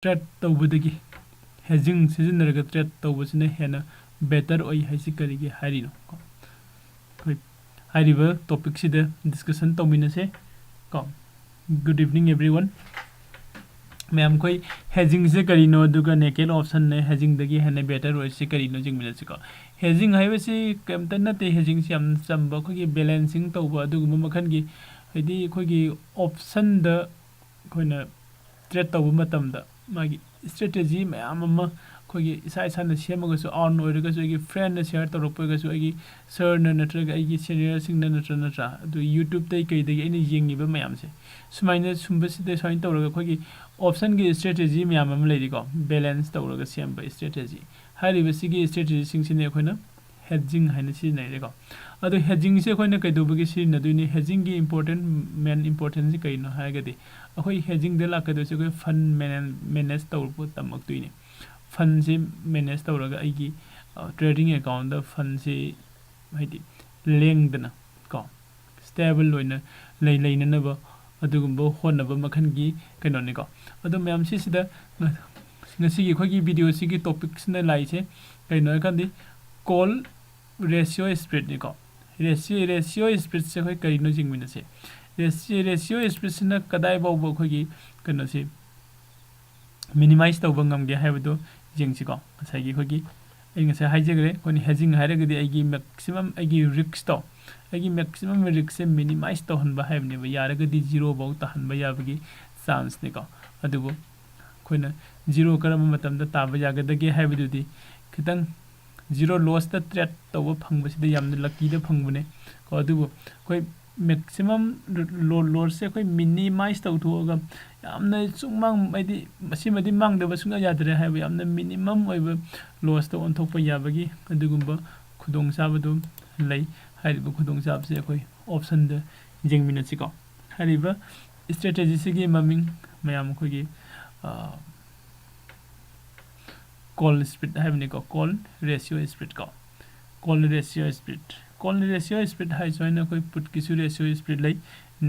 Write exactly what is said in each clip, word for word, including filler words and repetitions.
Trade ꯇꯧꯕꯗꯒꯤ ꯍꯦꯖꯤꯡ ꯁꯤꯖꯤꯟꯅꯔꯒ trade ꯇꯧꯕꯁꯤꯅ ꯍꯦꯟꯅ ꯕꯦꯇꯔ ꯑꯣꯏ ꯍꯥꯏꯁꯤ ꯀꯔꯤꯒꯤ ꯍꯥꯏꯔꯤꯅꯣ? ꯀꯣ ꯑꯩꯈꯣꯏ ꯍꯥꯏꯔꯤꯕ ꯇꯣꯄꯤꯛꯁꯤꯗ ꯗꯤꯁꯀꯁꯟ ꯇꯧꯃꯤꯟꯅꯁꯦ꯫ ꯀꯣ Good evening everyone꯫ ꯃꯌꯥꯝ ꯑꯩꯈꯣꯏ ꯍꯦꯖꯤꯡꯁꯦ ꯀꯔꯤꯅꯣ, ꯑꯗꯨꯒ ꯅꯦꯀꯦꯠ ꯑꯣꯞꯁꯟꯅ ꯍꯦꯖꯤꯡꯗꯒꯤ ꯍꯦꯟꯅ ꯕꯦꯇꯔ ꯑꯣꯏꯔꯤꯁꯤ ꯀꯔꯤꯅꯣ ꯌꯦꯡꯃꯤꯟꯅꯁꯤꯀꯣ꯫ ꯍꯦꯖꯤꯡ ꯍꯥꯏꯕꯁꯤ ꯀꯩꯝꯇ ꯅꯠꯇꯦ꯫ ꯍꯦꯖꯤꯡꯁꯤ ꯌꯥꯝ ꯆꯝꯕ, ꯑꯩꯈꯣꯏꯒꯤ ꯕꯦꯂꯦꯟꯁꯤꯡ ꯇꯧꯕ ꯑꯗꯨꯒꯨꯝꯕ ꯃꯈꯜꯒꯤ, ꯍꯥꯏꯗꯤ ꯑꯩꯈꯣꯏꯒꯤ ꯑꯣꯞꯁꯟꯗ ꯑꯩꯈꯣꯏꯅ ꯇ꯭ꯔꯦꯠ ꯇꯧꯕ ꯃꯇꯝꯗ ꯃꯥꯒꯤ ꯏꯁꯇ꯭ꯔꯦꯇꯦꯖꯤ ꯃꯌꯥꯝ ꯑꯃ ꯑꯩꯈꯣꯏꯒꯤ ꯏꯁꯥ ꯏꯁꯥꯅ ꯁꯦꯝꯃꯒꯁꯨ, ꯑꯥꯔꯟ ꯑꯣꯏꯔꯒꯁꯨ, ꯑꯩꯒꯤ ꯐ꯭ꯔꯦꯟꯅ ꯁꯤꯌꯥꯔ ꯇꯧꯔꯛꯄ ꯑꯣꯏꯔꯒꯁꯨ, ꯑꯩꯒꯤ ꯁꯔꯅ ꯅꯠꯇ꯭ꯔꯒ ꯑꯩꯒꯤ ꯁꯦꯅꯤꯌꯔꯁꯤꯡꯅ ꯅꯠꯇ꯭ꯔ ꯅꯠꯇ꯭ꯔꯥ ꯑꯗꯨ ꯌꯨꯇ꯭ꯌꯨꯕꯇꯩ ꯀꯩꯗꯒꯤ ꯑꯩꯅ ꯌꯦꯡꯉꯤꯕ ꯃꯌꯥꯝꯁꯦ, ꯁꯨꯃꯥꯏꯅ ꯁꯨꯝꯕꯁꯤꯗ ꯁꯨꯃꯥꯏꯅ ꯇꯧꯔꯒ ꯑꯩꯈꯣꯏꯒꯤ ꯑꯣꯞꯁꯟꯒꯤ ꯏꯁꯇ꯭ꯔꯦꯇꯦꯖꯤ ꯃꯌꯥꯝ ꯑꯃ ꯂꯩꯔꯤꯀꯣ, ꯕꯦꯂꯦꯟꯁ ꯇꯧꯔꯒ ꯁꯦꯝꯕ ꯏꯁꯇ꯭ꯔꯦꯇꯦꯖꯤ꯫ ꯍꯥꯏꯔꯤꯕꯁꯤꯒꯤ ꯏꯁꯇ꯭ꯔꯦꯇꯦꯖꯤꯁꯤꯡꯁꯤꯅꯤ ꯑꯩꯈꯣꯏꯅ ꯍꯦꯖꯤꯡ ꯍꯥꯏꯅ ꯁꯤꯖꯤꯟꯅꯩꯔꯦꯀꯣ꯫ ꯑꯗꯣ ꯍꯦꯖꯤꯡꯁꯦ ꯑꯩꯈꯣꯏꯅ ꯀꯩꯗꯧꯕꯒꯤ ꯁꯤꯖꯤꯟꯅꯗꯣꯏꯅꯤ? ꯍꯦꯖꯤꯡꯒꯤ ꯏꯝꯄꯣꯔꯇꯦꯟ, ꯃꯦꯟ ꯏꯝꯄꯣꯔꯇꯦꯟꯁꯤ ꯀꯩꯅꯣ ꯍꯥꯏꯔꯒꯗꯤ, ꯑꯩꯈꯣꯏ ꯍꯦꯖꯤꯡꯗ ꯂꯥꯛꯀꯗꯣꯏꯁꯦ ꯑꯩꯈꯣꯏ ꯐꯟ ꯃꯦꯅꯦꯖ ꯇꯧꯕ ꯇꯝꯃꯛꯇꯣꯏꯅꯤ꯫ ꯐꯟꯁꯤ ꯃꯦꯅꯦꯖ ꯇꯧꯔꯒ ꯑꯩꯒꯤ ꯇ꯭ꯔꯦꯗꯤꯡ ꯑꯦꯀꯥꯎꯟꯗ ꯐꯟꯁꯤ ꯍꯥꯏꯗꯤ ꯂꯦꯡꯗꯅ ꯀꯣ ꯁ꯭ꯇꯦꯕꯜ ꯑꯣꯏꯅ ꯂꯩ ꯂꯩꯅꯅꯕ ꯑꯗꯨꯒꯨꯝꯕ ꯍꯣꯠꯅꯕ ꯃꯈꯜꯒꯤ ꯀꯩꯅꯣꯅꯤꯀꯣ꯫ ꯑꯗꯣ ꯃꯌꯥꯝ ꯁꯤꯁꯤꯗ ꯉ- ꯉꯁꯤꯒꯤ ꯑꯩꯈꯣꯏꯒꯤ ꯚꯤꯗꯤꯑꯣꯁꯤꯒꯤ ꯇꯣꯄꯤꯛꯁꯤꯅ ꯂꯥꯛꯏꯁꯦ ꯀꯩꯅꯣ ꯍꯥꯏꯔꯀꯥꯟꯗꯤ ꯀꯣꯜ ꯔꯦꯁꯤꯌꯣ ꯁ꯭ꯄꯤꯠꯅꯤꯀꯣ꯫ ꯔꯦꯁꯤꯌꯣ ꯔꯦꯁꯤꯌꯣ ꯁ꯭ꯄꯤꯠꯁꯦ ꯑꯩꯈꯣꯏ ꯀꯔꯤꯅꯣ ꯌꯦꯡꯃꯤꯟꯅꯁꯦ꯫ ꯔꯦꯁꯤꯌꯣ ꯔꯦꯁꯤꯌꯣ ꯁ꯭ꯄꯤꯠꯁꯤꯅ ꯀꯗꯥꯏ ꯐꯥꯎꯕ ꯑꯩꯈꯣꯏꯒꯤ ꯀꯩꯅꯣꯁꯤ ꯃꯤꯅꯤꯃꯥꯏꯁ ꯇꯧꯕ ꯉꯝꯒꯦ ꯍꯥꯏꯕꯗꯣ ꯌꯦꯡꯁꯤꯀꯣ꯫ ꯉꯁꯥꯏꯒꯤ ꯑꯩꯈꯣꯏꯒꯤ ꯑꯩ ꯉꯁꯥꯏ ꯍꯥꯏꯖꯈ꯭ꯔꯦ, ꯑꯩꯈꯣꯏꯅ ꯍꯦꯖꯤꯡ ꯍꯥꯏꯔꯒꯗꯤ ꯑꯩꯒꯤ ꯃꯦꯛꯁꯤꯃꯝ, ꯑꯩꯒꯤ ꯔꯤꯛꯁꯇꯣ, ꯑꯩꯒꯤ ꯃꯦꯛꯁꯤꯃꯝ ꯔꯤꯛꯁꯁꯦ ꯃꯤꯅꯤꯃꯥꯏꯁ ꯇꯧꯍꯟꯕ ꯍꯥꯏꯕꯅꯦꯕ꯫ ꯌꯥꯔꯒꯗꯤ ꯖꯤꯔꯣ ꯐꯥꯎ ꯇꯥꯍꯟꯕ ꯌꯥꯕꯒꯤ ꯆꯥꯟꯁꯅꯤꯀꯣ꯫ ꯑꯗꯨꯕꯨ ꯑꯩꯈꯣꯏꯅ ꯖꯤꯔꯣ ꯀꯔꯝꯕ ꯃꯇꯝꯗ ꯇꯥꯕ ꯌꯥꯒꯗꯒꯦ ꯍꯥꯏꯕꯗꯨꯗꯤ ꯈꯤꯇꯪ ꯖꯤꯔꯣ ꯂꯣꯁꯇ ꯇ꯭ꯔꯦꯠ ꯇꯧꯕ ꯐꯪꯕꯁꯤꯗ ꯌꯥꯝꯅ ꯂꯛꯀꯤꯗ ꯐꯪꯕꯅꯦ ꯀꯣ꯫ ꯑꯗꯨꯕꯨ ꯑꯩꯈꯣꯏ ꯃꯦꯛꯁꯤꯃꯝ ꯂꯣ ꯂꯣꯁꯁꯦ ꯑꯩꯈꯣꯏ ꯃꯤꯅꯤꯃꯥꯏꯁ ꯇꯧꯊꯣꯛꯑꯒ ꯌꯥꯝꯅ ꯁꯨꯡꯃꯥꯡ, ꯍꯥꯏꯗꯤ ꯃꯁꯤꯃꯗꯤ ꯃꯥꯡꯗꯕ ꯁꯨꯡꯌꯥ ꯌꯥꯗ꯭ꯔꯦ ꯍꯥꯏꯕ ꯌꯥꯝꯅ ꯃꯤꯅꯤꯃꯝ ꯑꯣꯏꯕ ꯂꯣꯁꯇ ꯑꯣꯟꯊꯣꯛꯄ ꯌꯥꯕꯒꯤ ꯑꯗꯨꯒꯨꯝꯕ ꯈꯨꯗꯣꯡꯆꯥꯕꯗꯨ ꯂꯩ꯫ ꯍꯥꯏꯔꯤꯕ ꯈꯨꯗꯣꯡꯆꯥꯕꯁꯦ ꯑꯩꯈꯣꯏ ꯑꯣꯞꯁꯟꯗ ꯌꯦꯡꯃꯤꯟꯅꯁꯤꯀꯣ꯫ ꯍꯥꯏꯔꯤꯕ ꯏꯁꯇ꯭ꯔꯦꯇꯦꯖꯤꯁꯤꯒꯤ ꯃꯃꯤꯡ ꯃꯌꯥꯝ ꯑꯩꯈꯣꯏꯒꯤ ꯀꯣꯜ ꯁ꯭ꯄꯤꯠ ꯍꯥꯏꯕꯅꯤꯀꯣ, ꯀꯣꯜ ꯔꯦꯁꯤꯌꯣ ꯁ꯭ꯄꯤꯠ ꯀꯣ꯫ Call ratio speed, call ratio speed ꯍꯥꯏꯁꯨ ꯍꯥꯏꯅ ꯑꯩꯈꯣꯏ ꯄꯨꯠꯀꯤꯁꯨ ꯔꯦꯁꯤꯌꯣ ꯁ꯭ꯄꯤꯠ ꯂꯩ꯫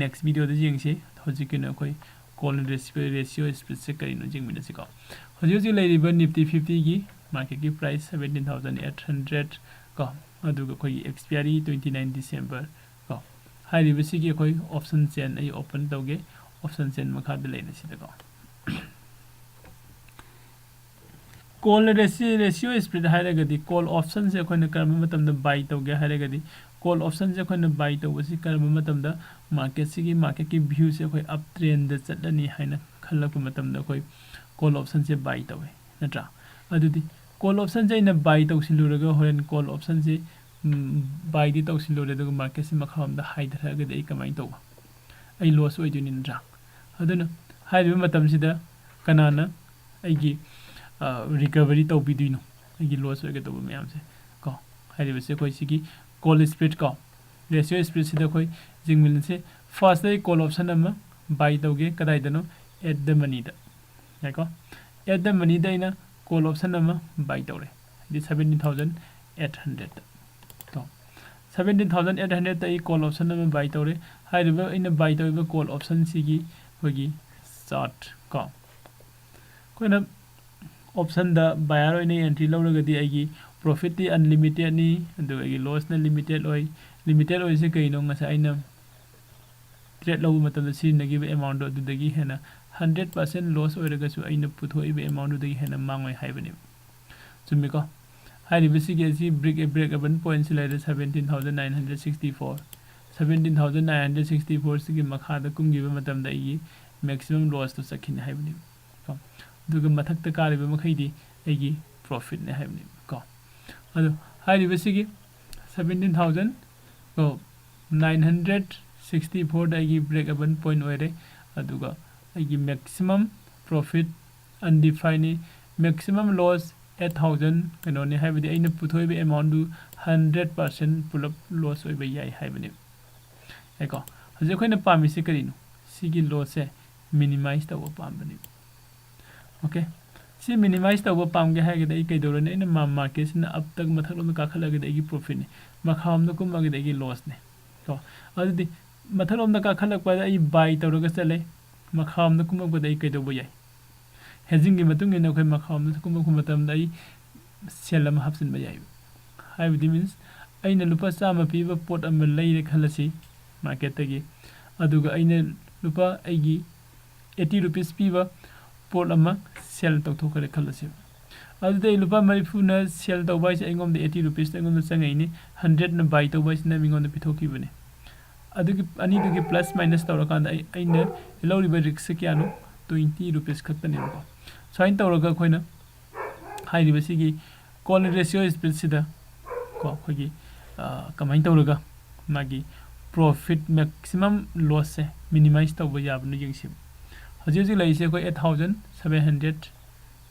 ꯅꯦꯛꯁ ꯚꯤꯗꯤꯑꯣꯗ ꯌꯦꯡꯁꯤ꯫ ꯍꯧꯖꯤꯛꯀꯤꯅ ꯑꯩꯈꯣꯏ ꯀꯣꯜ ꯔꯦꯁꯤꯑꯣ ꯁ꯭ꯄ꯭ꯔꯤꯠꯁꯦ ꯀꯔꯤꯅꯣ ꯌꯦꯡꯃꯤꯟꯅꯁꯤꯀꯣ꯫ ꯍꯧꯖꯤꯛ ꯍꯧꯖꯤꯛ ꯂꯩꯔꯤꯕ ꯅꯤꯐꯇꯤ ꯐꯤꯐꯇꯤꯒꯤ ꯃꯥꯔꯀꯦꯠꯀꯤ price seventeen thousand eight hundred ꯀꯣ, ꯑꯗꯨꯒ ꯑꯩꯈꯣꯏꯒꯤ ꯑꯦꯛꯁꯄꯤꯌꯥꯔꯤ ꯇ꯭ꯋꯦꯟꯇꯤ ꯅꯥꯏꯟ ꯗꯤꯁꯦꯝꯕꯔ ꯀꯣ꯫ ꯍꯥꯏꯔꯤꯕꯁꯤꯒꯤ ꯑꯩꯈꯣꯏ ꯑꯣꯞꯁꯟ ꯆꯦꯟ ꯑꯩ ꯑꯣꯄꯟ ꯇꯧꯒꯦ꯫ ꯑꯣꯞꯁꯟ ꯆꯦꯟ ꯃꯈꯥꯗ ꯂꯩꯔꯦ ꯁꯤꯗꯀꯣ꯫ ꯀꯣꯜ ꯔꯦꯁꯤ-, ꯔꯦꯁꯤꯑꯣ ꯁ꯭ꯄ꯭ꯔꯤꯠ ꯍꯥꯏꯔꯒꯗꯤ ꯀꯣꯜ ꯑꯣꯞꯁꯟꯁꯦ ꯑꯩꯈꯣꯏꯅ ꯀꯔꯝꯕ ꯃꯇꯝꯗ ꯕꯥꯏ ꯇꯧꯒꯦ ꯍꯥꯏꯔꯒꯗꯤ, ꯀꯣꯜ ꯑꯣꯞꯁꯟꯁꯦ ꯑꯩꯈꯣꯏꯅ ꯕꯥꯏ ꯇꯧꯕꯁꯤ ꯀꯔꯝꯕ ꯃꯇꯝꯗ ꯃꯥꯔꯀꯦꯠꯁꯤꯒꯤ, ꯃꯥꯔꯀꯦꯠꯀꯤ ꯚ꯭ꯌꯨꯁꯦ ꯑꯩꯈꯣꯏ ꯑꯞ ꯇ꯭ꯔꯦꯟꯗ ꯆꯠꯂꯅꯤ ꯍꯥꯏꯅ ꯈꯜꯂꯛꯄ ꯃꯇꯝꯗ ꯑꯩꯈꯣꯏ ꯀꯣꯜ ꯑꯣꯞꯁꯟꯁꯦ ꯕꯥꯏ ꯇꯧꯋꯦ, ꯅꯠꯇ꯭ꯔꯥ? ꯑꯗꯨꯗꯤ ꯀꯣꯜ ꯑꯣꯞꯁꯟꯁꯦ ꯑꯩꯅ ꯕꯥꯏ ꯇꯧꯁꯤꯜꯂꯨꯔꯒ ꯍꯣꯔꯦꯟ ꯀꯣꯜ ꯑꯣꯞꯁꯟꯁꯦ, ꯎꯝ, ꯕꯥꯏꯗꯤ ꯇꯧꯁꯤꯜꯂꯨꯔꯦ, ꯑꯗꯨꯒ ꯃꯥꯔꯀꯦꯠꯁꯤ ꯃꯈꯥꯔꯣꯝꯗ ꯍꯥꯏꯊꯔꯛꯑꯒꯗꯤ ꯑꯩ ꯀꯃꯥꯏꯅ ꯇꯧꯕ? ꯑꯩ ꯂꯣꯁ ꯑꯣꯏꯗꯣꯏꯅꯤ, ꯅꯠꯇ꯭ꯔꯥ? ꯑꯗꯨꯅ ꯍꯥꯏꯔꯤꯕ ꯃꯇꯝꯁꯤꯗ ꯀꯅꯥꯅ ꯑꯩꯒꯤ, ꯑ, ꯔꯤꯀꯚꯔꯤ ꯇꯧꯕꯤꯗꯣꯏꯅꯣ? ꯑꯩꯒꯤ ꯂꯣꯁ ꯑꯣꯏꯒꯗꯧꯕ ꯃꯌꯥꯝꯁꯦ ꯀꯣ, ꯍꯥꯏꯔꯤꯕꯁꯦ ꯑꯩꯈꯣꯏ ꯁꯤꯒꯤ ꯀꯣꯜ ꯁ꯭ꯄ꯭ꯔꯤꯠ ꯀꯣ, ꯔꯦꯁꯤꯑꯣ ꯁ꯭ꯄ꯭ꯔꯤꯠꯁꯤꯗ ꯑꯩꯈꯣꯏ ꯌꯦꯡꯃꯤꯟꯅꯁꯦ꯫ ꯐꯥꯔꯁꯇ ꯑꯩ ꯀꯣꯜ ꯑꯣꯞꯁꯟ ꯑꯃ ꯕꯥꯏ ꯇꯧꯒꯦ꯫ ꯀꯗꯥꯏꯗꯅꯣ? ꯑꯦꯠ ꯗ ꯃꯅꯤꯗ꯫ ꯌꯥꯏꯀꯣ? ꯑꯦꯠ ꯗ ꯃꯅꯤꯗ ꯑꯩꯅ ꯀꯣꯜ ꯑꯣꯞꯁꯟ ꯑꯃ ꯕꯥꯏ ꯇꯧꯔꯦ, ꯍꯥꯏꯗꯤ ꯁꯕꯦꯟꯇꯤꯟ ꯊꯥꯎꯖꯟ ꯑꯩꯠ ꯍꯟꯗ꯭ꯔꯦꯠꯇ ꯀꯣ꯫ ꯁꯕꯦꯟꯇꯤꯟ ꯊꯥꯎꯖꯟ ꯑꯩꯠ ꯍꯟꯗ꯭ꯔꯦꯠꯇ ꯑꯩ ꯀꯣꯜ ꯑꯣꯞꯁꯟ ꯑꯃ ꯕꯥꯏ ꯇꯧꯔꯦ꯫ ꯍꯥꯏꯔꯤꯕ ꯑꯩꯅ ꯕꯥꯏ ꯇꯧꯔꯤꯕ ꯀꯣꯜ ꯑꯣꯞꯁꯟꯁꯤꯒꯤ ꯑꯩꯈꯣꯏꯒꯤ ꯆꯥꯔꯠ ꯀꯣ, ꯑꯩꯈꯣꯏꯅ ꯑꯣꯞꯁꯟꯗ ꯕꯥꯌꯔ ꯑꯣꯏꯅ ꯑꯦꯟꯇ꯭ꯔꯤ ꯂꯧꯔꯒꯗꯤ ꯑꯩꯒꯤ ꯄ꯭ꯔꯣꯐꯤꯠꯇꯤ ꯑꯟꯂꯤꯃꯤꯇꯦꯠꯅꯤ, ꯑꯗꯨꯒ ꯑꯩꯒꯤ ꯂꯣꯁꯅ ꯂꯤꯃꯤꯇꯦꯠ ꯑꯣꯏ꯫ ꯂꯤꯃꯤꯇꯦꯠ ꯑꯣꯏꯔꯤꯁꯦ ꯀꯩꯅꯣ? ꯉꯁꯥꯏ ꯑꯩꯅ ꯇ꯭ꯔꯦꯠ ꯂꯧꯕ ꯃꯇꯝꯗ ꯁꯤꯖꯤꯟꯅꯈꯤꯕ ꯑꯦꯃꯥꯎꯟꯗꯣ ꯑꯗꯨꯗꯒꯤ ꯍꯦꯟꯅ ꯍꯟꯗ꯭ꯔꯦꯠ ꯄꯥꯔꯁꯦꯟ ꯂꯣꯁ ꯑꯣꯏꯔꯒꯁꯨ ꯑꯩꯅ ꯄꯨꯊꯣꯛꯏꯕ ꯑꯦꯃꯥꯎꯟꯗꯨꯗꯒꯤ ꯍꯦꯟꯅ ꯃꯥꯡꯉꯣꯏ ꯍꯥꯏꯕꯅꯦꯕ꯫ ꯆꯨꯝꯃꯤꯀꯣ? ꯍꯥꯏꯔꯤꯕꯁꯤꯒꯤ ꯑꯁꯤ ꯕ꯭ꯔꯦꯛ, ꯕ꯭ꯔꯦꯛ ꯑꯦꯕꯟ ꯄꯣꯏꯟꯠꯁꯤ ꯂꯩꯔꯦ, seventeen thousand nine hundred sixty four. Seventeen thousand nine hundred sixty ꯐꯣꯔꯁꯤꯒꯤ ꯃꯈꯥꯗ ꯀꯨꯝꯈꯤꯕ ꯃꯇꯝꯗ ꯑꯩꯒꯤ ꯃꯦꯛꯁꯤꯃꯝ ꯂꯣꯁꯇꯣ ꯆꯠꯈꯤꯅꯤ ꯍꯥꯏꯕꯅꯦꯕ꯫ ꯀꯣ? ꯑꯗꯨꯒ ꯃꯊꯛꯇ ꯀꯥꯔꯤꯕ ꯃꯈꯩꯗꯤ ꯑꯩꯒꯤ ꯄ꯭ꯔꯣꯐꯤꯠꯅꯦ ꯍꯥꯏꯕꯅꯦꯕ꯫ ꯀꯣ? ꯑꯗꯣ ꯍꯥꯏꯔꯤꯕꯁꯤꯒꯤ ꯁꯕꯦꯟꯇꯤꯟ ꯊꯥꯎꯖꯟ, ꯀꯣ, ꯅꯥꯏꯟ ꯍꯟꯗ꯭ꯔꯦꯠ ꯁꯤꯛꯁꯇꯤ ꯐꯣꯔꯗ ꯑꯩꯒꯤ ꯕ꯭ꯔꯦꯛ ꯑꯦꯕꯟ ꯄꯣꯏꯟꯠ ꯑꯣꯏꯔꯦ, ꯑꯗꯨꯒ ꯑꯩꯒꯤ ꯃꯦꯛꯁꯤꯃꯝ ꯄ꯭ꯔꯣꯐꯤꯠ ꯑꯟꯗꯤꯐꯥꯏꯟꯅꯤ, ꯃꯦꯛꯁꯤꯃꯝ ꯂꯣꯁ ꯑꯩꯠ ꯊꯥꯎꯖꯟ ꯀꯩꯅꯣꯅꯤ, ꯍꯥꯏꯕꯗꯤ ꯑꯩꯅ ꯄꯨꯊꯣꯛꯏꯕ ꯑꯦꯃꯥꯎꯟꯗꯨ ꯍꯟꯗ꯭ꯔꯦꯠ ꯄꯥꯔꯁꯦꯟ ꯄꯨꯂꯞ ꯂꯣꯁ ꯑꯣꯏꯕ ꯌꯥꯏ ꯍꯥꯏꯕꯅꯦꯕ꯫ ꯌꯥꯏꯀꯣ? ꯍꯧꯖꯤꯛ ꯑꯩꯈꯣꯏꯅ ꯄꯥꯝꯃꯤꯁꯤ ꯀꯔꯤꯅꯣ? ꯁꯤꯒꯤ ꯂꯣꯁꯁꯦ ꯃꯤꯅꯤꯃꯥꯏꯁ ꯇꯧꯕ ꯄꯥꯝꯕꯅꯦꯕ꯫ ꯑꯣꯀꯦ? ꯁꯤ ꯃꯤꯅꯤꯃꯥꯏꯁ ꯇꯧꯕ ꯄꯥꯝꯒꯦ ꯍꯥꯏꯔꯒꯗꯤ ꯑꯩ ꯀꯩꯗꯧꯔꯅꯤ? ꯑꯩꯅ ꯃꯥ-, ꯃꯥꯔꯀꯦꯠꯁꯤꯅ ꯑꯞꯇ ꯃꯊꯛꯂꯣꯝꯗ ꯀꯥꯈꯠꯂꯒꯗꯤ ꯑꯩꯒꯤ ꯄ꯭ꯔꯣꯐꯤꯠꯅꯤ, ꯃꯈꯥꯔꯣꯝꯗ ꯀꯨꯝꯃꯒꯗꯤ ꯑꯩꯒꯤ ꯂꯣꯁꯅꯤ꯫ ꯀꯣ? ꯑꯗꯨꯗꯤ ꯃꯊꯛꯂꯣꯝꯗ ꯀꯥꯈꯠꯂꯛꯄꯗ ꯑꯩ ꯕꯥꯏ ꯇꯧꯔꯒ ꯆꯠꯂꯦ, ꯃꯈꯥꯔꯣꯝꯗ ꯀꯨꯝꯃꯛꯄꯗ ꯑꯩ ꯀꯩꯗꯧꯕ ꯌꯥꯏ? ꯍꯦꯖꯤꯡꯒꯤ ꯃꯇꯨꯡ ꯏꯟꯅ ꯑꯩꯈꯣꯏ ꯃꯈꯥꯔꯣꯝꯗ ꯀꯨꯝꯃꯛꯄ ꯃꯇꯝꯗ ꯑꯩ ꯁꯦꯜ ꯑꯃ ꯍꯥꯞꯆꯤꯟꯕ ꯌꯥꯏ꯫ ꯍꯥꯏꯕꯗꯤ means ꯑꯩꯅ ꯂꯨꯄꯥ ꯆꯥꯝꯃ ꯄꯤꯕ ꯄꯣꯠ ꯑꯃ ꯂꯩꯔꯦ ꯈꯜꯂꯁꯤ ꯃꯥꯔꯀꯦꯠꯇꯒꯤ, ꯑꯗꯨꯒ ꯑꯩꯅ ꯂꯨꯄꯥ ꯑꯩꯒꯤ eighty rupees ꯄꯤꯕ ꯄꯣꯠ ꯑꯃ ꯁꯦꯜ ꯇꯧꯊꯣꯛꯈ꯭ꯔꯦ ꯈꯜꯂꯁꯤ꯫ ꯑꯗꯨꯗꯤ ꯑꯩ ꯂꯨꯄꯥ ꯃꯔꯤꯐꯨꯅ ꯁꯦꯜ ꯇꯧꯕ ꯍꯥꯏꯁꯦ ꯑꯩꯉꯣꯟꯗ eighty rupeesꯇ ꯑꯩꯉꯣꯟꯗ ꯆꯪꯉꯛꯏꯅꯤ, hundredꯅ buy ꯇꯧꯕ ꯍꯥꯏꯁꯤꯅ ꯃꯤꯉꯣꯟꯗ ꯄꯤꯊꯣꯛꯈꯤꯕꯅꯤ꯫ ꯑꯗꯨꯒꯤ ꯑꯅꯤꯗꯨꯒꯤ plus minus ꯇꯧꯔꯀꯥꯟꯗ ꯑꯩ ꯑꯩꯅ ꯂꯧꯔꯤꯕ riskꯁꯦ ꯀꯌꯥꯅꯣ? Twenty rupees ꯈꯛꯇꯅꯦꯕꯀꯣ꯫ ꯁꯨꯃꯥꯏꯅ ꯇꯧꯔꯒ ꯑꯩꯈꯣꯏꯅ ꯍꯥꯏꯔꯤꯕꯁꯤꯒꯤ call ratio spreadꯁꯤꯗ ꯀꯣ ꯑꯩꯈꯣꯏꯒꯤ ꯑ, ꯀꯃꯥꯏꯅ ꯇꯧꯔꯒ ꯃꯥꯒꯤ profit maximum lossꯁꯦ minimize ꯇꯧꯕ ꯌꯥꯕꯅꯣ ꯌꯦꯡꯁꯤ꯫ ꯍꯧꯖꯤꯛ ꯍꯧꯖꯤꯛ ꯂꯩꯔꯤꯁꯦ ꯑꯩꯈꯣꯏ eight thousand seven hundred,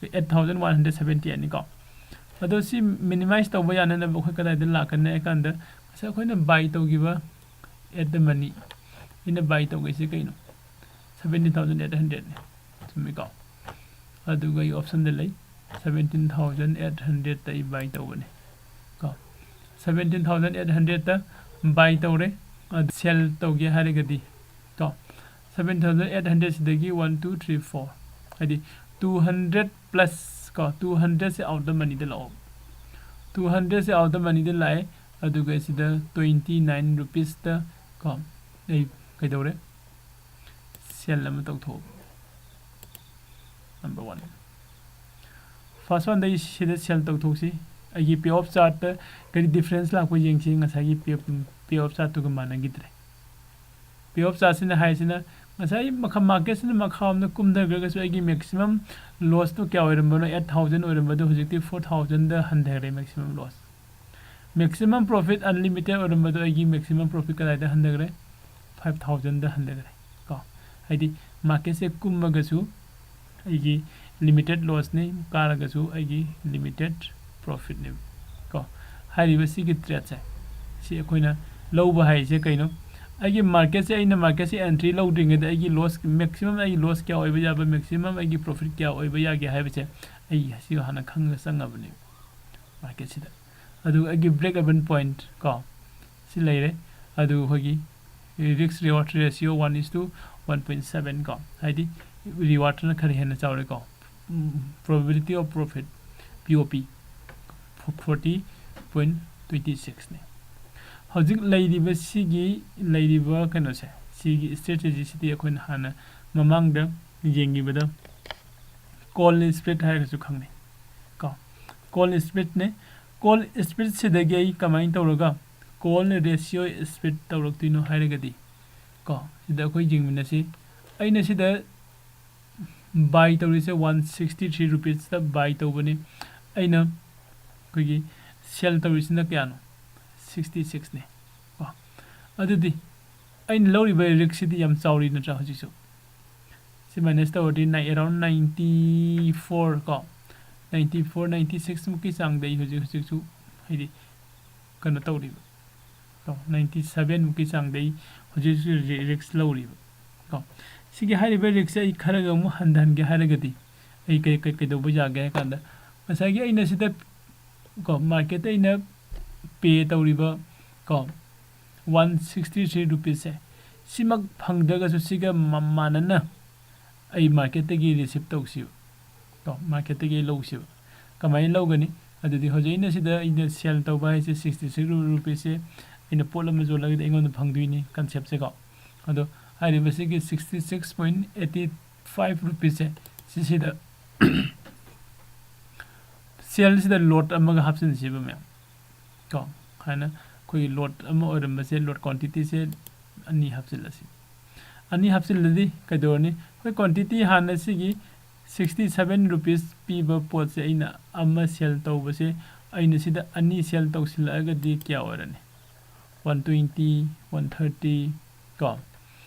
eight thousand one hundred seventy ꯍꯥꯏꯅꯤꯀꯣ꯫ ꯑꯗꯣ ꯁꯤ minimize ꯇꯧꯕ ꯌꯥꯅꯅꯕ ꯑꯩꯈꯣꯏ ꯀꯗꯥꯏꯗ ꯂꯥꯛꯀꯅꯤ ꯍꯥꯏ ꯀꯥꯟꯗ, ꯉꯁꯥꯏ ꯑꯩꯈꯣꯏꯅ buy ꯇꯧꯈꯤꯕ at the money, ꯑꯩꯅ buy ꯇꯧꯈꯤꯁꯦ ꯀꯩꯅꯣ? Seventeen thousand eight hundredꯅꯦ, ꯆꯨꯝꯃꯤꯀꯣ? ꯑꯗꯨꯒ ꯑꯩ optionꯗ ꯂꯩ, seventeen thousand eight hundredꯇ ꯑꯩ buy ꯇꯧꯕꯅꯦ ꯀꯣ꯫ Seventeen thousand eight hundredꯇ buy ꯇꯧꯔꯦ꯫ ꯑꯗꯨ sell ꯇꯧꯒꯦ ꯍꯥꯏꯔꯒꯗꯤ ꯀꯣ, seventeen thousand eight hundredꯁꯤꯗꯒꯤ one, two, three, four, ꯍꯥꯏꯗꯤ two hundred plus ꯀꯣ, two hundredꯁꯦ out of the moneyꯗ ꯂꯥꯛꯑꯣ꯫ Two hundredꯁꯦ out of the moneyꯗ ꯂꯥꯛꯑꯦ꯫ ꯑꯗꯨꯒ ꯁꯤꯗ twenty nine rupeesꯇ ꯀꯣ ꯑꯩ ꯀꯩꯗꯧꯔꯦ? Sell ꯑꯃ ꯇꯧꯊꯣꯛꯑꯣ꯫ Number one꯫ First oneꯗ ꯑꯩ ꯁꯤꯗ sell ꯇꯧꯊꯣꯛꯁꯤ꯫ ꯑꯩꯒꯤ pay of chartꯇ ꯀꯔꯤ difference ꯂꯥꯛꯄ ꯌꯦꯡꯁꯤ꯫ ꯉꯁꯥꯏꯒꯤ pay of, pay of chartꯇꯨꯒ ꯃꯥꯟꯅꯈꯤꯗ꯭ꯔꯦ꯫ Pay of chartꯁꯤꯅ ꯍꯥꯏꯁꯤꯅ ꯉꯁꯥꯏ ꯃꯈꯥ marketꯁꯤꯅ ꯃꯈꯥꯔꯣꯝꯗ ꯀꯨꯝꯊꯈ꯭ꯔꯒꯁꯨ ꯑꯩꯒꯤ maximum lossꯇꯣ ꯀꯌꯥ ꯑꯣꯏꯔꯝꯕꯅꯣ? Eight thousand ꯑꯣꯏꯔꯝꯕꯗꯣ ꯍꯧꯖꯤꯛꯇꯤ four thousandꯗ ꯍꯟꯊꯈ꯭ꯔꯦ maximum loss꯫ Maximum profit unlimited ꯑꯣꯏꯔꯝꯕꯗꯣ ꯑꯩꯒꯤ maximum profit ꯀꯗꯥꯏꯗ ꯍꯟꯊꯈ꯭ꯔꯦ? Five thousandꯗ ꯍꯟꯊꯈ꯭ꯔꯦ ꯀꯣ꯫ ꯍꯥꯏꯗꯤ marketꯁꯦ ꯀꯨꯝꯃꯒꯁꯨ ꯑꯩꯒꯤ limited lossꯅꯤ, ꯀꯥꯔꯒꯁꯨ ꯑꯩꯒꯤ limited profitꯅꯦꯕ ꯀꯣ꯫ ꯍꯥꯏꯔꯤꯕ ꯁꯤꯒꯤ tradeꯁꯦ, ꯁꯤ ꯑꯩꯈꯣꯏꯅ ꯂꯧꯕ ꯍꯥꯏꯁꯦ ꯀꯩꯅꯣ? ꯑꯩꯒꯤ marketꯁꯦ, ꯑꯩꯅ marketꯁꯦ entry ꯂꯧꯗ꯭ꯔꯤꯉꯩꯗ ꯑꯩꯒꯤ loss, maximum ꯑꯩꯒꯤ loss ꯀꯌꯥ ꯑꯣꯏꯕ ꯌꯥꯕ, maximum ꯑꯩꯒꯤ profit ꯀꯌꯥ ꯑꯣꯏꯕ ꯌꯥꯒꯦ ꯍꯥꯏꯕꯁꯦ ꯑꯩ ꯁꯤ ꯍꯥꯟꯅ ꯈꯪꯉ ꯆꯪꯉꯕꯅꯦꯕ marketꯁꯤꯗ꯫ ꯑꯗꯨꯒ ꯑꯩꯒꯤ break even point ꯀꯣ, ꯁꯤ ꯂꯩꯔꯦ꯫ ꯑꯗꯨ ꯑꯩꯈꯣꯏꯒꯤ risk reward ratio one is to one point seven ꯀꯣ, ꯍꯥꯏꯗꯤ rewardꯅ ꯈꯔ ꯍꯦꯟꯅ ꯆꯥꯎꯔꯦꯀꯣ꯫ Probability of profit, P O P, forty point twenty sixꯅꯤ꯫ ꯍꯧꯖꯤꯛ ꯂꯩꯔꯤꯕ ꯁꯤꯒꯤ, ꯂꯩꯔꯤꯕ ꯀꯩꯅꯣꯁꯦ, ꯁꯤꯒꯤ strategy ꯁꯤꯗꯤ ꯑꯩꯈꯣꯏꯅ ꯍꯥꯟꯅ ꯃꯃꯥꯡꯗ ꯌꯦꯡꯈꯤꯕꯗ call spread ꯍꯥꯏꯔꯒꯁꯨ ꯈꯪꯅꯩ ꯀꯣ꯫ Call spreadꯅꯦ꯫ Call spreadꯁꯤꯗꯒꯤ ꯑꯩ ꯀꯃꯥꯏꯅ ꯇꯧꯔꯒ call ratio spread ꯇꯧꯔꯛꯇꯣꯏꯅꯣ ꯍꯥꯏꯔꯒꯗꯤ ꯀꯣ, ꯁꯤꯗ ꯑꯩꯈꯣꯏ ꯌꯦꯡꯃꯤꯟꯅꯁꯤ꯫ ꯑꯩꯅ ꯁꯤꯗ buy ꯇꯧꯔꯤꯁꯦ one sixty three rupeesꯇ buy ꯇꯧꯕꯅꯤ꯫ ꯑꯩꯅ ꯑꯩꯈꯣꯏꯒꯤ sell ꯇꯧꯔꯤꯁꯤꯅ ꯀꯌꯥꯅꯣ? Sixty sixꯅꯤ ꯀꯣ꯫ ꯑꯗꯨꯗꯤ ꯑꯩꯅ ꯂꯧꯔꯤꯕ riskꯁꯤꯗꯤ ꯌꯥꯝ ꯆꯥꯎꯔꯤ ꯅꯠꯇ꯭ꯔꯥ? ꯍꯧꯖꯤꯛꯁꯨ ꯁꯤ minus ꯇꯧꯔꯗꯤ ꯑꯦꯔꯥꯎꯟ ninety four ꯀꯣ, ninety four, ninety six ꯃꯨꯛꯀꯤ ꯆꯥꯡꯗ ꯑꯩ ꯍꯧꯖꯤꯛ ꯍꯧꯖꯤꯛꯁꯨ ꯍꯥꯏꯗꯤ ꯀꯩꯅꯣ ꯇꯧꯔꯤꯕ ꯀꯣ, ninety seven ꯃꯨꯛꯀꯤ ꯆꯥꯡꯗ ꯑꯩ ꯍꯧꯖꯤꯛ ꯍꯧꯖꯤꯛ risk ꯂꯧꯔꯤꯕ ꯀꯣ꯫ ꯁꯤꯒꯤ ꯍꯥꯏꯔꯤꯕ riskꯁꯦ ꯑꯩ ꯈꯔꯒ ꯑꯃꯨꯛ ꯍꯟꯊꯍꯟꯒꯦ ꯍꯥꯏꯔꯒꯗꯤ ꯑꯩ ꯀꯩ ꯀꯩ ꯀꯩꯗꯧꯕ ꯌꯥꯒꯦ ꯍꯥꯏ ꯀꯥꯟꯗ, ꯉꯁꯥꯏꯒꯤ ꯑꯩꯅ ꯁꯤꯗ ꯀꯣ, marketꯇ ꯑꯩꯅ pay ꯇꯧꯔꯤꯕ ꯀꯣ, one sixty three rupeesꯁꯦ, ꯁꯤꯃꯛ ꯐꯪꯗ꯭ꯔꯒꯁꯨ ꯁꯤꯒ ꯃ-, ꯃꯥꯟꯅꯅ ꯑꯩ marketꯇꯒꯤ receive ꯇꯧꯁꯤꯕ ꯀꯣ, marketꯇꯒꯤ ꯑꯩ ꯂꯧꯁꯤꯕ꯫ ꯀꯃꯥꯏꯅ ꯂꯧꯒꯅꯤ? ꯑꯗꯨꯗꯤ ꯍꯧꯖꯤꯛ ꯑꯩꯅ ꯁꯤꯗ ꯑꯩꯅ sell ꯇꯧꯕ ꯍꯥꯏꯁꯦ sixty six rupeesꯁꯦ ꯑꯩꯅ ꯄꯣꯠ ꯑꯃ ꯌꯣꯜꯂꯒꯗꯤ ꯑꯩꯉꯣꯟꯗ ꯐꯪꯗꯣꯏꯅꯤ conceptꯁꯦ ꯀꯣ꯫ ꯑꯗꯣ ꯍꯥꯏꯔꯤꯕꯁꯤꯒꯤ sixty six point eighty five rupeesꯁꯦ ꯁꯤꯁꯤꯗ sellꯁꯤꯗ lot ꯑꯃꯒ ꯍꯥꯞꯆꯤꯟꯁꯤꯕ ꯃꯌꯥꯝ ꯀꯣ꯫ ꯍꯥꯏꯅ ꯑꯩꯈꯣꯏꯒꯤ lot ꯑꯃ ꯑꯣꯏꯔꯝꯕꯁꯦ lot quantityꯁꯦ ꯑꯅꯤ ꯍꯥꯞꯆꯤꯜꯂꯁꯤ꯫ ꯑꯅꯤ ꯍꯥꯞꯆꯤꯜꯂꯗꯤ ꯀꯩꯗꯧꯔꯅꯤ? ꯑꯩꯈꯣꯏ quantity ꯍꯥꯟꯅ ꯁꯤꯒꯤ sixty seven rupees ꯄꯤꯕ ꯄꯣꯠꯁꯦ ꯑꯩꯅ ꯑꯃ sell ꯇꯧꯕꯁꯦ, ꯑꯩꯅ ꯁꯤꯗ ꯑꯅꯤ sell ꯇꯧꯁꯤꯜꯂꯛꯑꯒꯗꯤ ꯀꯌꯥ ꯑꯣꯏꯔꯅꯤ? One twenty, one thirty ꯀꯣ,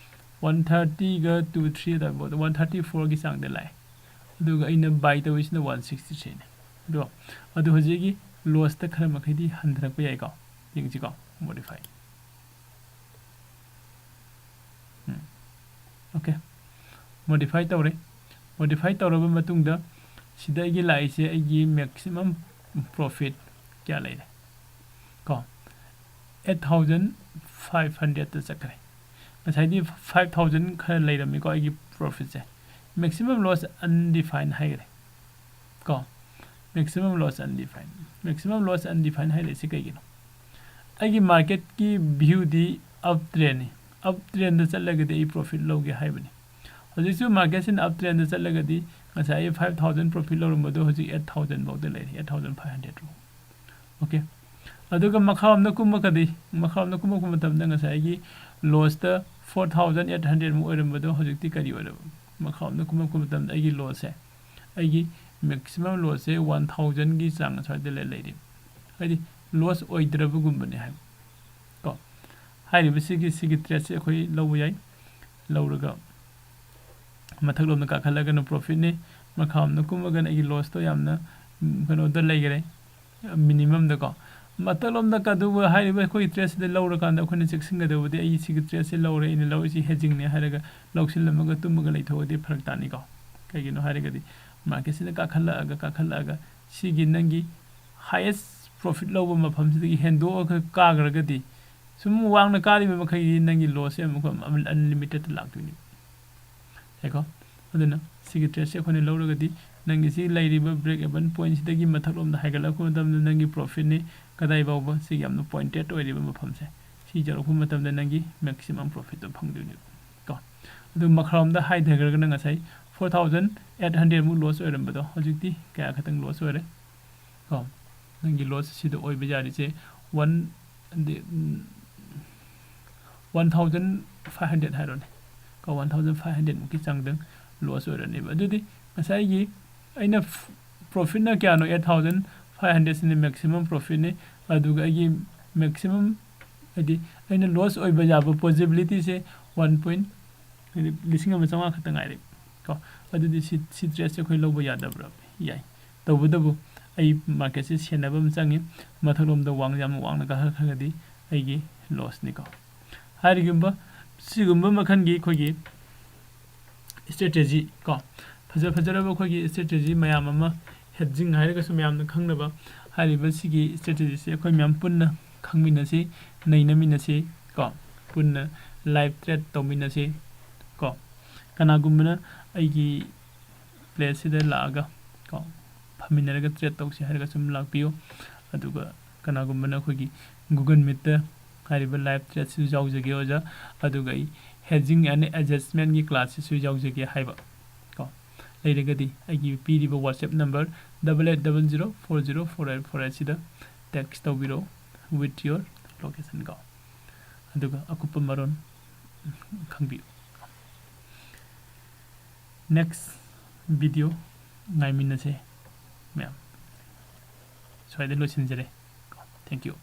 one thirtyꯒ two three ꯑꯗꯨꯋꯥꯏ ꯐꯥꯎꯗ one thirty fourꯒꯤ ꯆꯥꯡꯗ ꯂꯥꯛꯑꯦ꯫ ꯑꯗꯨꯒ ꯑꯩꯅ buy ꯇꯧꯔꯤꯁꯤꯅ one sixty threeꯅꯤ꯫ ꯑꯗꯣ ꯑꯗꯨ ꯍꯧꯖꯤꯛꯀꯤ lossꯇ ꯈꯔ ꯃꯈꯩꯗꯤ ꯍꯟꯊꯔꯛꯄ ꯌꯥꯏꯀꯣ꯫ ꯌꯦꯡꯁꯤꯀꯣ, modify꯫ ꯎꯝ꯫ Okay, modify ꯇꯧꯔꯦ꯫ Modify ꯇꯧꯔꯕ ꯃꯇꯨꯡꯗ ꯁꯤꯗ ꯑꯩꯒꯤ ꯂꯥꯛꯏꯁꯦ ꯑꯩꯒꯤ maximum profit ꯀꯌꯥ ꯂꯩꯔꯦ ꯀꯣ? Eight thousand five hundredꯇ ꯆꯠꯈ꯭ꯔꯦ꯫ ꯉꯁꯥꯏꯗꯤ five thousand ꯈꯔ ꯂꯩꯔꯝꯃꯤꯀꯣ ꯑꯩꯒꯤ profitꯁꯦ꯫ Maximum loss undefined ꯍꯥꯏꯈ꯭ꯔꯦ ꯀꯣ꯫ Maximum loss undefined, maximum loss undefined ꯍꯥꯏꯔꯛꯏꯁꯤ ꯀꯩꯒꯤꯅꯣ? ꯑꯩꯒꯤ marketꯀꯤ viewꯗꯤ up trendꯅꯤ꯫ Up trendꯗ ꯆꯠꯂꯒꯗꯤ ꯑꯩ profit ꯂꯧꯒꯦ ꯍꯥꯏꯕꯅꯤ꯫ ꯍꯧꯖꯤꯛꯁꯨ marketꯁꯤꯅ up trendꯗ ꯆꯠꯂꯒꯗꯤ ꯉꯁꯥꯏꯒꯤ five thousand profit ꯂꯧꯔꯝꯕꯗꯣ ꯍꯧꯖꯤꯛ eight thousand ꯐꯥꯎꯗ ꯂꯩꯔꯦ, eight thousand five hundred꯫ Okay꯫ ꯑꯗꯨꯒ ꯃꯈꯥꯔꯣꯝꯗ ꯀꯨꯝꯃꯒꯗꯤ, ꯃꯈꯥꯔꯣꯝꯗ ꯀꯨꯝꯃꯛꯄ ꯃꯇꯝꯗ ꯉꯁꯥꯏꯒꯤ lossꯇ four thousand eight hundred ꯃꯨꯛ ꯑꯣꯏꯔꯝꯕꯗꯣ ꯍꯧꯖꯤꯛꯇꯤ ꯀꯔꯤ ꯑꯣꯏꯔꯕ? ꯃꯈꯥꯔꯣꯝꯗ ꯀꯨꯝꯃꯛꯄ ꯃꯇꯝꯗ ꯑꯩꯒꯤ lossꯁꯦ, ꯑꯩꯒꯤ maximum lossꯁꯦ one thousandꯒꯤ ꯆꯥꯡ ꯑꯁ꯭ꯋꯥꯏꯗ ꯂꯩ-, ꯂꯩꯔꯤ꯫ ꯍꯥꯏꯗꯤ loss ꯑꯣꯏꯗ꯭ꯔꯕꯒꯨꯝꯕꯅꯦ ꯍꯥꯏꯕ ꯀꯣ꯫ ꯍꯥꯏꯔꯤꯕꯁꯤꯒꯤ, ꯁꯤꯒꯤ tradeꯁꯦ ꯑꯩꯈꯣꯏ ꯂꯧꯕ ꯌꯥꯏ꯫ ꯂꯧꯔꯒ ꯃꯊꯛꯂꯣꯝꯗ ꯀꯥꯈꯠꯂꯒꯅ profitꯅꯤ, ꯃꯈꯥꯔꯣꯝꯗ ꯀꯨꯝꯃꯒꯅ ꯑꯩꯒꯤ lossꯇꯣ ꯌꯥꯝꯅ, ꯎꯝ, ꯀꯩꯅꯣꯗ ꯂꯩꯈꯔꯦ, minimumꯗꯀꯣ꯫ ꯃꯊꯛꯂꯣꯝꯗ ꯀꯗꯧꯕ ꯍꯥꯏꯔꯤꯕ ꯑꯩꯈꯣꯏꯒꯤ tradeꯁꯤꯗ ꯂꯧꯔꯀꯥꯟꯗ ꯑꯩꯈꯣꯏꯅ ꯆꯦꯛꯁꯤꯟꯒꯗꯧꯕꯗꯤ ꯑꯩ ꯁꯤꯒꯤ tradeꯁꯤ ꯂꯧꯔꯦ, ꯑꯩꯅ ꯂꯧꯔꯤꯁꯤ hedgingꯅꯦ ꯍꯥꯏꯔꯒ ꯂꯧꯁꯤꯜꯂꯝꯃꯒ ꯇꯨꯝꯃꯒ ꯂꯩꯊꯣꯛꯑꯗꯤ ꯐꯔꯛ ꯇꯥꯅꯤꯀꯣ꯫ ꯀꯩꯒꯤꯅꯣ ꯍꯥꯏꯔꯒꯗꯤ marketꯁꯤꯅ ꯀꯥꯈꯠꯂꯛꯑꯒ, ꯀꯥꯈꯠꯂꯛꯑꯒ ꯁꯤꯒꯤ ꯅꯪꯒꯤ highest profit ꯂꯧꯕ ꯃꯐꯝꯁꯤꯗꯒꯤ ꯍꯦꯟꯗꯣꯛꯑꯒ ꯀꯥꯈ꯭ꯔꯒꯗꯤ ꯁꯨꯝ ꯋꯥꯡꯅ ꯀꯥꯔꯤꯕ ꯃꯈꯩꯗꯤ ꯅꯪꯒꯤ lossꯁꯦ ꯑꯃꯨꯛꯀ unlimitedꯇ ꯂꯥꯛꯇꯣꯏꯅꯤ꯫ ꯌꯥꯏꯀꯣ? ꯑꯗꯨꯅ ꯁꯤꯒꯤ tradeꯁꯦ ꯑꯩꯈꯣꯏꯅ ꯂꯧꯔꯒꯗꯤ ꯅꯪꯒꯤ ꯁꯤ ꯂꯩꯔꯤꯕ break even pointꯁꯤꯗꯒꯤ ꯃꯊꯛꯂꯣꯝꯗ ꯍꯥꯏꯒꯠꯂꯛꯄ ꯃꯇꯝꯗ ꯅꯪꯒꯤ profitꯅꯤ꯫ ꯀꯗꯥꯏ ꯐꯥꯎꯕ? ꯁꯤꯒꯤ ꯌꯥꯝꯅ pointed ꯑꯣꯏꯔꯤꯕ ꯃꯐꯝꯁꯦ꯫ ꯁꯤ ꯌꯧꯔꯛꯄ ꯃꯇꯝꯗ ꯅꯪꯒꯤ maximum profitꯇꯣ ꯐꯪꯗꯣꯏꯅꯦꯕ ꯀꯣ꯫ ꯑꯗꯨ ꯃꯈꯥꯔꯣꯝꯗ ꯍꯥꯏꯊꯈ꯭ꯔꯒꯅ ꯉꯁꯥꯏ four thousand eight hundred ꯃꯨꯛ loss ꯑꯣꯏꯔꯝꯕꯗꯣ ꯍꯧꯖꯤꯛꯇꯤ ꯀꯌꯥ ꯈꯛꯇꯪ loss ꯑꯣꯏꯔꯦ ꯀꯣ? ꯅꯪꯒꯤ loss ꯁꯤꯗ ꯑꯣꯏꯕ ꯌꯥꯔꯤꯁꯦ one, one thousand five hundred ꯍꯥꯏꯔꯣꯅꯦ ꯀꯣ, one thousand five hundred ꯃꯨꯛꯀꯤ ꯆꯥꯡꯗꯪ loss ꯑꯣꯏꯔꯅꯦꯕ꯫ ꯑꯗꯨꯗꯤ ꯉꯁꯥꯏꯒꯤ ꯑꯩꯅ profitꯅ ꯀꯌꯥꯅꯣ? Eight thousand five hundredꯁꯤꯅ maximum profitꯅꯤ꯫ ꯑꯗꯨꯒ ꯑꯩꯒꯤ maximum, ꯍꯥꯏꯗꯤ ꯑꯩꯅ loss ꯑꯣꯏꯕ ꯌꯥꯕ possibilityꯁꯦ one point, ꯍꯥꯏꯗꯤ ꯂꯤꯁꯤꯡ ꯑꯃ ꯆꯥꯝꯃꯉꯥ ꯈꯛꯇ ꯉꯥꯏꯔꯦ ꯀꯣ꯫ ꯑꯗꯨꯗꯤ ꯁꯤ, ꯁꯤ tradeꯁꯦ ꯑꯩꯈꯣꯏ ꯂꯧꯕ ꯌꯥꯗꯕ꯭ꯔꯥ? ꯌꯥꯏ꯫ ꯇꯧꯕꯇꯕꯨ ꯑꯩ marketꯁꯦ ꯁꯦꯟꯅꯕ ꯑꯃ ꯆꯪꯉꯤ꯫ ꯃꯊꯛꯂꯣꯝꯗ ꯋꯥꯡ-, ꯌꯥꯝ ꯋꯥꯡꯅ ꯀꯥꯈꯠꯈ꯭ꯔꯒꯗꯤ ꯑꯩꯒꯤ lossꯅꯤꯀꯣ꯫ ꯍꯥꯏꯔꯤꯒꯨꯝꯕ ꯁꯤꯒꯨꯝꯕ ꯃꯈꯜꯒꯤ ꯑꯩꯈꯣꯏꯒꯤ strategy ꯀꯣ, ꯐꯖ ꯐꯖꯔꯕ ꯑꯩꯈꯣꯏꯒꯤ strategy ꯃꯌꯥꯝ ꯑꯃ, hedging ꯍꯥꯏꯔꯒꯁꯨ ꯃꯌꯥꯝꯅ ꯈꯪꯅꯕ, ꯍꯥꯏꯔꯤꯕ ꯁꯤꯒꯤ strategyꯁꯦ ꯑꯩꯈꯣꯏ ꯃꯌꯥꯝ ꯄꯨꯟꯅ ꯈꯪꯃꯤꯟꯅꯁꯤ, ꯅꯩꯅꯃꯤꯟꯅꯁꯤ ꯀꯣ꯫ ꯄꯨꯟꯅ live trade ꯇꯧꯃꯤꯟꯅꯁꯤ꯫ ꯀꯣ, ꯀꯅꯥꯒꯨꯝꯕꯅ ꯑꯩꯒꯤ place ꯁꯤꯗ ꯂꯥꯛꯑꯒ, ꯀꯣ, ꯐꯝꯃꯤꯟꯅꯔꯒ trade ꯇꯧꯁꯤ ꯍꯥꯏꯔꯒꯁꯨ ꯑꯗꯨꯝ ꯂꯥꯛꯄꯤꯌꯨ꯫ ꯑꯗꯨꯒ ꯀꯅꯥꯒꯨꯝꯕꯅ ꯑꯩꯈꯣꯏꯒꯤ Google Meet ꯇ ꯍꯥꯏꯔꯤꯕ live trade ꯁꯤꯁꯨ ꯌꯥꯎꯖꯒꯦ ꯑꯣꯖꯥ, ꯑꯗꯨꯒ ꯑꯩ hedging and adjustment ꯀꯤ class ꯁꯤꯁꯨ ꯌꯥꯎꯖꯒꯦ ꯍꯥꯏꯕ, ꯀꯣ, ꯂꯩꯔꯒꯗꯤ ꯑꯩꯒꯤ ꯄꯤꯔꯤꯕ WhatsApp number double eight double zero four zero four eight four eight ꯁꯤꯗ text ꯇꯧꯕꯤꯔꯛꯎ with your location ꯀꯣ, ꯑꯗꯨꯒ ꯑꯀꯨꯞꯄ ꯃꯔꯣꯟ ꯈꯪꯕꯤꯌꯨ꯫ Next video ꯉꯥꯏꯃꯤꯟꯅꯁꯦ ꯃꯌꯥꯝ꯫ ꯁ꯭ꯋꯥꯏꯗ ꯂꯣꯏꯁꯤꯟꯖꯔꯦ꯫ Thank you꯫